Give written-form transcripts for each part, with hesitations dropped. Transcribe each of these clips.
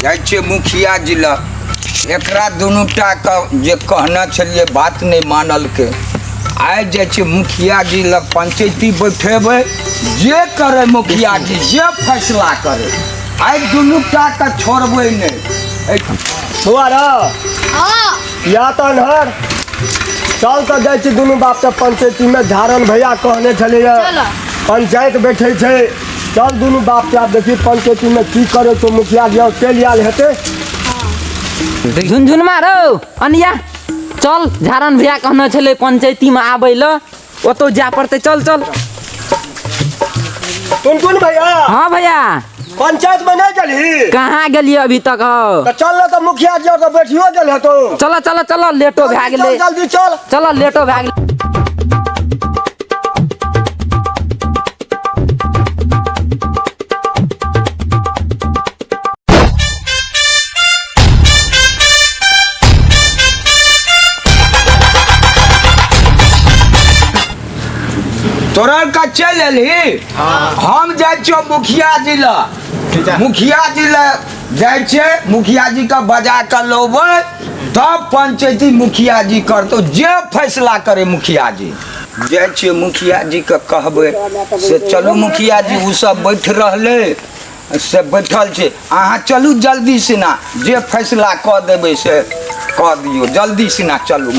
जाइ छियै मुखिया जी लग। एकरा दुनू टाके जे कहने छलियै बात नहि मानलकै। आइ जाइ छियै मुखिया जी लग, पंचैती बैठेबै, जे करै मुखिया जी जे फैसला करै, आइ दुनू टाके छोड़बै नहि। बौआ रौ, हाँ। या तऽ अन्हर चल तऽ जाइ छी दुनू बाप तऽ पंचैतीमे। झारन भैया कहने छलैया चल। पंचायत बैठे छै, चल दुनू बाप के आब देखी पंचैतीमे की करै छौ मुखिया जी, आओर चलि आयल हेतै। झुनझुनमा रौ अनिया, चल झारन भैया कहने छलै पंचैतीमे आबै लए, ओतौ जाय पड़तै, चल चल। टुनटुन भैया। हाँ भैया। पंचायत में नहीं गेलही? कहाँ गेलियै अभी तक हौ? तऽ चल ने तऽ मुखिया जी आओर बैठियो गेल हेतौ। चल चल चल, लेटो भए गेलै। चल जल्दी चल। चल, लेटो भए गेलै। तोरा का चलि एलही? हम जाइ छियौ मुखिया जी लग, मुखिया जी लग जाइ छियै, मुखिया जी के बजा कऽ लौबै, तब पंचायती मुखिया जी करतौ जे फैसला करे मुखिया जी। जाइ छियै मुखिया जी के कहबै से चलू मुखिया जी, ओ सब बैठ रहलै से बैठल छै, अहाँ चलू जल्दी सिना, जे फैसला कऽ देबै से कऽ दियौ, जल्दी सिना चलू।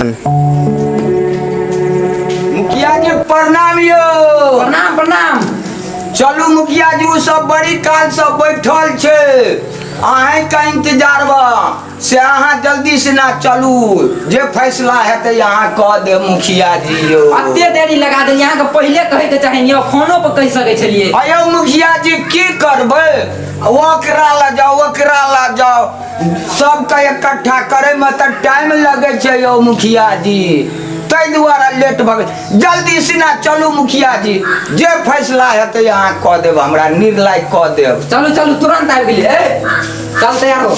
मुखिया जी प्रणाम यौ। प्रणाम प्रणाम। चलू मुखिया जी, ओ सब बड़ी काल से बैठल छै, अहींके इंतजार बा, से अहाँ जल्दी से ना चलू, जे फैसला हेतै अहाँ कऽ देब मुखिया जी यौ। अते देरी लगा देलियै अहाँके, पहिले कहैके चाही यौ, फोनो पर कहि सकै छलियै। अयौ मुखिया जी, की करबै, ओकरा लऽ जाउ ओकरा लऽ जाउ, सबके इकट्ठा करैमे तऽ टाइम लगै छै यौ मुखिया जी, ताहि दुआरे लेट भऽ गेल। जल्दी सिना चलू मुखिया जी, जे फैसला हेतै अहाँ कऽ देब, हमरा निर्णय कऽ देब। चलू चलू, तुरंत आबि गेलियै। ए चल, तैयार हो।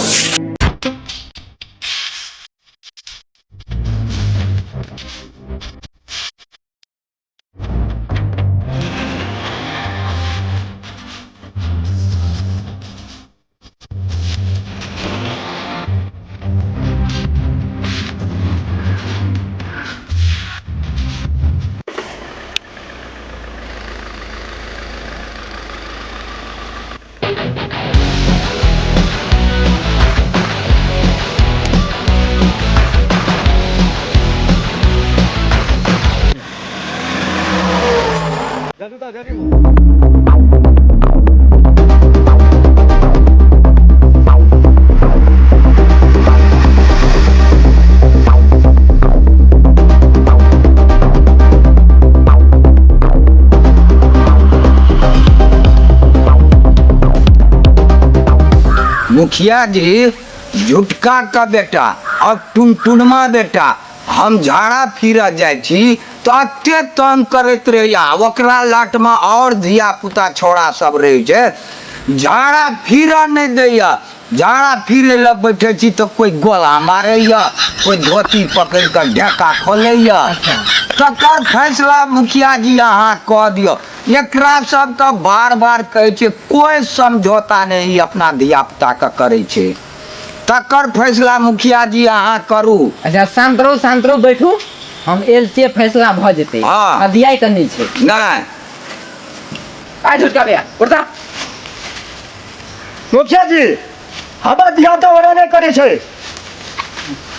मुखिया जी, झुटका का बेटा और टुनटुनमा बेटा, हम झाड़ा फिरऽ जाइ छी तऽ एते तंग करैत रहैया, ओकरा लाटमे आओर धिया पुता छौड़ा सब रहै छै, झाड़ा फिरऽ नहि दैया। झाड़ा फिरै लए बैठै छी तऽ कोइ गोला मारैया, कोइ धोती पकड़ि कऽ ढेका खोलैया। तकर फैसला मुखिया जी अहाँ कऽ दियौ। एकरा सबके बार बार कहै छियै, कोइ समझौता नहि ई अपना धिया पुताके करै छै। तकर फैसला मुखिया जी अहाँ करू। अच्छा, शांत रहू, शांत रहू, बैठू, हम एल छियै, फैसला भऽ जेतै। हाँ। अदियाइ तऽ नहि छै? नहि। आ झुटका भैया, उठता। मुखिया जी, हमर धिया पुता ओना नहि करै छै,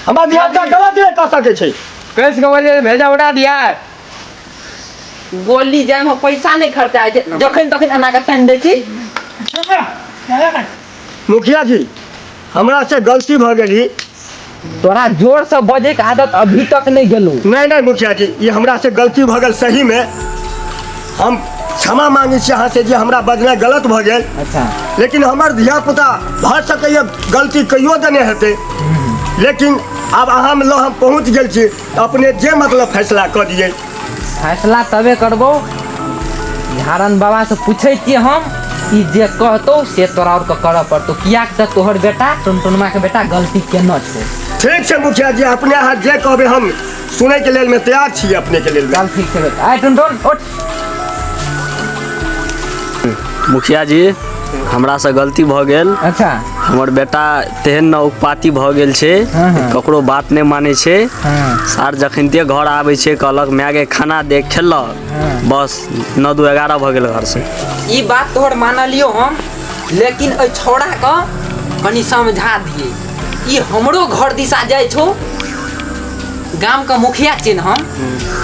हमर धिया पुता गलत नहि कऽ सकै छै। कैसे बोलिए, भेजा उड़ा दिया। गोली जाइमे पैसा नहि खर्चा होइ छै, जखन तखन एना कऽ तानि दै छी। मुखिया जी, हमरा से गलती भऽ गेली। तोरा जोरसँ बजैके आदत अभी तक नहि गेलौ। नहि नहि मुखिया जी, ई हमरा से गलती भऽ गेल, सहीमे हम क्षमा मांगै छी अहाँ से जे हमरा बजनाइ गलत भऽ गेल। अच्छा। लेकिन हमर धिया पुता भऽ सकैए गलती कहियो देने हेतै, लेकिन आब अहाँ लग हम पहुँच गेल छी, अपने जे मतलब फैसला कऽ दियै। फैसला तबे करबौ, झारन बाबासँ पूछै छियै हम, ई जे कहतौ से तोरा आओरके करऽ पड़तौ, कियाक तऽ तोहर बेटा टुनटुनमाके बेटा गलती केने छौ। ठीक छै मुखिया जी, अपने अहाँ जे कहबै हम सुनैके लेल मे तैयार छी अपनेके लेल। चल ठीक छै बेटा। आइ टुनटुन उठ। मुखिया जी, हमरासँ गलती भऽ गेल। अच्छा। हमर बेटा तेहन ने उपाती भऽ गेल छै, हँ, हँ। ककरो बात नहि मानै छै। हँ। सार जखनिते घर आबै छै, कहलक मायके खाना दे, खेलक। हँ। बस 9 2 11 भऽ गेल घरसँ। ई बात तोहर मानलियो हम, लेकिन एहि छौड़ाके कनि समझा दिए। ई हमरो घर दिशा जाइ छौ, गामके मुखिया छियै ने हम,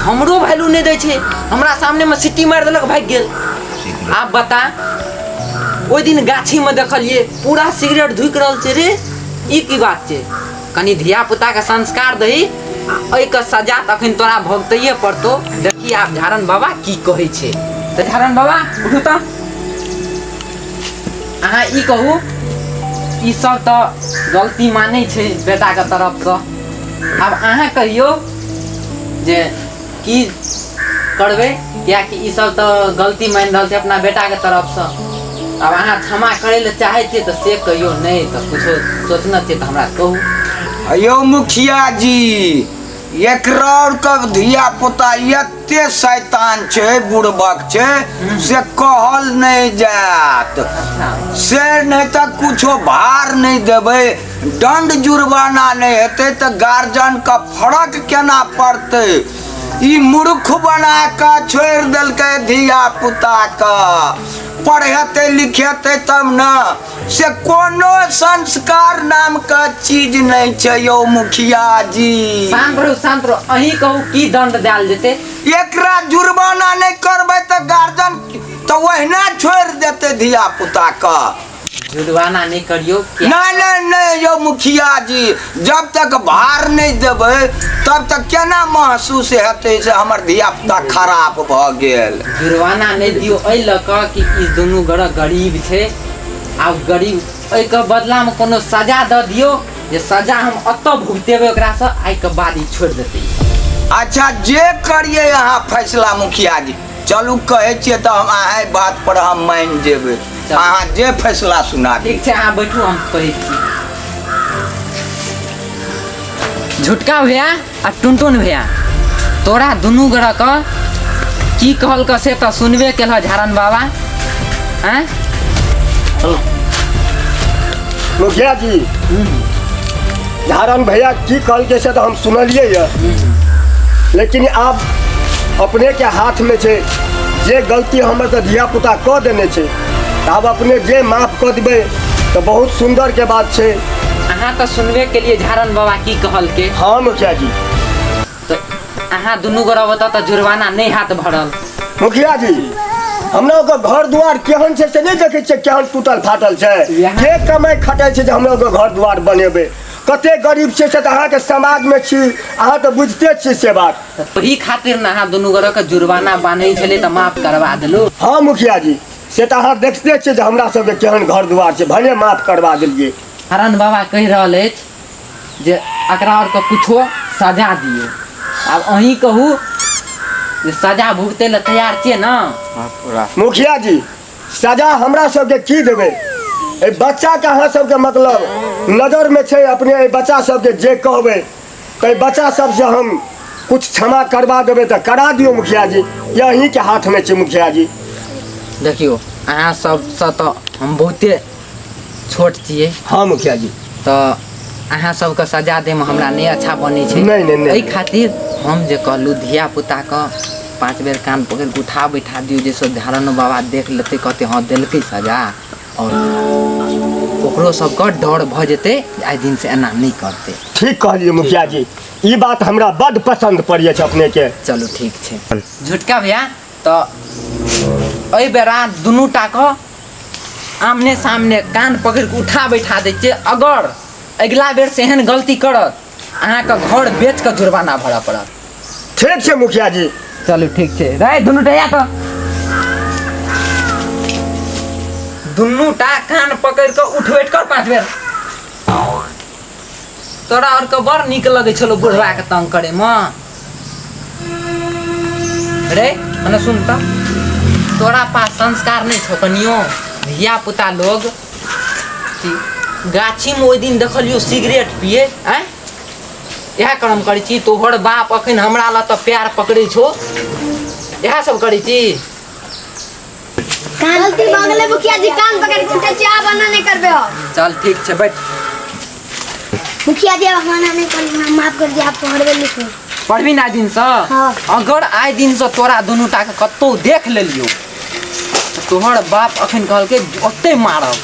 हमरो वैल्यू नहि दै छै। हमरा सामनेमे सीटी मारि देलक, भागि गेल। आब बता, ओहि दिन गाछीमे देखलियै पूरा सिगरेट धुकि रहल छै रे, ई की बात छै? कनि धिया पुताके संस्कार दही। एहिके सजा तऽ अखन तोरा भोगतैये पड़तौ। देखी आब झारन बाबा की कहै छै। तऽ झारन बाबा उठू तऽ अहाँ ई कहू, ई सब तऽ गलती मानै छै बेटाके तरफसँ, आब अहाँ कहियौ जे की करबै, किएकि ई सब तऽ गलती मानि रहल छै अपना बेटाके तरफसँ। आब अहाँ क्षमा करै लए चाहै छियै तऽ से कहियौ, नहि तऽ किछो सोचने छियै तऽ हमरा कहू। यौ मुखिया जी, एकरा के धिया पुता एते शैतान छै, बुड़बक छै, से कहल नहि जायत। अच्छा। से नहि तऽ कुछो भार नहि देबै, दंड जुर्माना नहि हेतै तऽ गार्जियन के फरक केना पड़तै? ई मूर्ख बना कऽ छोड़ि देलकै धिया पुता के। पढ़ेतै लिखेतै तब ने, से कोनो संस्कार नाम के चीज नहि छै यौ मुखिया जी। शांत रहू, शांत रहू। अहीं कहू की दंड देल जेतै? एकरा जुर्माना नहि करबै तऽ गार्जियन तऽ ओहिना छोड़ि देतै धिया पुता के। जुर्माना नहि करियौ। नहि नहि नहि यौ मुखिया जी, जब तक भार नहि देबै तब तक केना महसूस हेतै से हमर धिया पुता खराब भऽ गेल? जुर्माना नहि दियौ एहि लऽ कऽ कि ई दुनू गोरा गरीब छै। आब गरीब एहिके बदलामे कोनो सजा दऽ दियौ जे सजा हम एतऽ भुगतेबै ओकरासँ, आइके बाद ई छोड़ि देतै। अच्छा, जे करियै अहाँ फैसला मुखिया जी। चलू, कहै छियै तऽ हम अहाँ बात पर हम मानि जेबै। चलू। अहाँ जे फैसला सुना ठीक छै, अहाँ बैठू, हम कहै छी। झुटका भैया आ टुनटुन भैया, तोरा दुनू गोरेके की कहलक से तऽ सुनबे केलह झारन बाबा? आँय? मुखिया जी, झारन भैया की कहलकै से तऽ हम सुनलियै यऽ, लेकिन आब अपने के हाथ में छै। जे गलती हमर तऽ धिया पुता कऽ देने छै, तऽ आब अपने जे माफ कऽ देबै तऽ बहुत सुन्दर के बात छै। अहाँ तऽ सुनबे केलियै झारन बाबा की कहलकै। हाँ मुखिया जी। तऽ अहाँ दुनू गोरा ओतऽ तऽ जुर्माना नहि हाथ भरल। मुखिया जी, हमरा ओकर घर दुआर केहन छै से नहि देखै छियै? केहन टूटल फाटल छै। के कमाइ खटाइ छै जे हमरा ओकर घर दुआर बनेबै? कते गरीब छै से तऽ अहाँके समाजमे छी, अहाँ तऽ बुझिते छी से बात। तऽ ओही खातिर ने अहाँ दुनू गोरेके जुर्माना बान्है छलै तऽ माफ करवा देलहुँ। हँ मुखिया जी, से तऽ अहाँ देखते छियै जे हमरा सबके केहन घर दुआर छै, भने माफ करवा देलियै। हरण बाबा कहि रहल अछि जे एकरा आरके कुछो सजा दियौ। आब अहीं कहू जे सजा भुगतै लए तैयार छियै ने? मुखिया जी, सजा हमरा सबके की देबै? एहि बच्चाके अहाँ सबके मतलब नजरमे छै। अपने एहि बच्चा सबके जे कहबै तऽ एहि बच्चा सबसँ हम कुछ क्षमा करवा देबै तऽ करा दियौ मुखिया जी। ई अहीँके हाथमे छै मुखिया जी। देखियौ, अहाँ सबसँ तऽ हम बहुते छोट छियै। हँ मुखिया जी। तऽ अहाँ सबके सजा दैमे हमरा नहि अच्छा बनै छै। नहि, नहि, नहि। एहि खातिर हम जे कहलहुँ, धिया पुताके 5 बेर कान पकड़ि कऽ उठा बैठा दियौ, जाहिसँ धारण बाबा देख लेतै, कहतै हँ देलकै सजा, आओर ओकरो सबके डर भऽ जेतै जे आइ दिनसँ एना नहि करतै। ठीक कहलियै मुखिया जी, ई बात हमरा बड्ड पसन्द पड़ै छै अपनेके। चलू ठीक छै झुटका भैया, तऽ एहि बेरा दुनू टाके आमने सामने कान पकड़ि कऽ उठा बैठा दै छियै। अगर अगिला बेर से एहन गलती करत, अहाँके घर बेच कऽ जुर्माना भरऽ पड़त। ठीक छै मुखिया जी। चलू ठीक छै रे, दुनू टा या तऽ दुनू टा कान पकड़ि कऽ उठ बैठ कर 5 बेर। तोरा आरके बड़ नीक लगै छलो बुढ़बाके तंग करैमे रे। मने सुन तऽ, तोरा पास संस्कार नहि छौ कनियो? धिया पुता लोग गाछीमे ओहि दिन देखलियौ सिगरेट पिए। आँय, इएह कर्म करै छी? तोहर बाप अखन हमरा लए तऽ प्यार पकड़ै छौ, इएह सब करै छी? गलती भऽ गेलै मुखिया जी, कान पकड़ के छुटै छी, आब एना नहि करबै हम। चल ठीक छै, बैठ। मुखिया जी, आब एना नहि करबै, हमरा माफ कर दिया। आब पढ़बै लिखबै। पढ़बी ने आइ दिनसँ? हाँ। अगर आइ दिनसँ तोरा दुनू टा के कतौ देख लेलियौ तऽ तोहर बाप अखन कहलकै ओते मारब,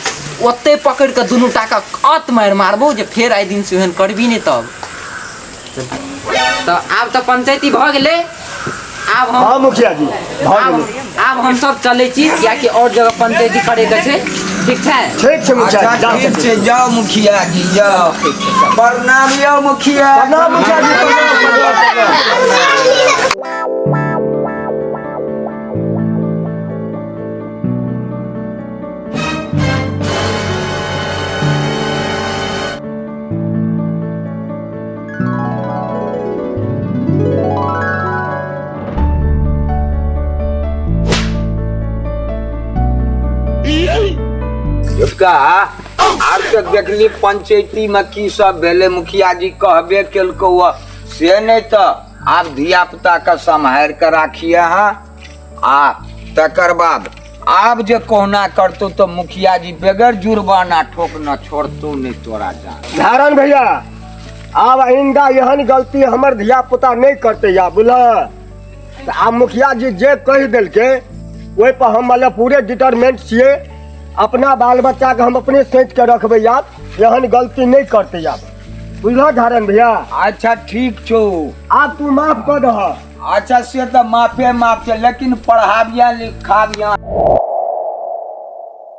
ओते पकड़ि कऽ दुनू टा के अत मारि मारबौ जे फेर आइ दिनसँ एहन करबी नहि। तब तऽ आब तऽ पंचायती भऽ गेलै। आब हम हाँ मुखिया जी, भऽ आब गेलै। आब हम सब चलै छी, कियाकि और जगह पंचायती करे के छै। ठीक छै? ठीक छै मुखिया अच्छा जी, जा ठीक सकै छै, जाओ मुखिया जी, जाओ। प्रणाम यौ मुखिया। प्रणाम मुखिया जी, प्रणाम, प्रणाम, प्रणाम। झुटका, आब तऽ देखली पंचायती में की सब भेलै। मुखिया जी कहबे केलकौ हँ, से नहि तऽ आब धिया पुता के सम्हारि के राखिए। अहाँ आ तकर बाद आब जे कहुना करतौ तऽ मुखिया जी बगैर जुर्माना ठोक न छोड़तौ नहि तोरा जान। धारण भैया, आब आइंदा एहन गलती हमर धिया पुता नहि करतै। या बुझल तऽ आब मुखिया जी जे कहि देलकै ओहि पर हम मतलब पूरे डिटरमेंट छियै। अपना बाल बच्चाके हम अपने सैंत के रखबै, आब एहन गलती नहि करतै आब। बुझलह धारण भैया? अच्छा ठीक छौ। आब तू माफ कऽ दह। अच्छा, से तऽ माफे माफ छै, लेकिन पढ़ाबिया लिखाबिया।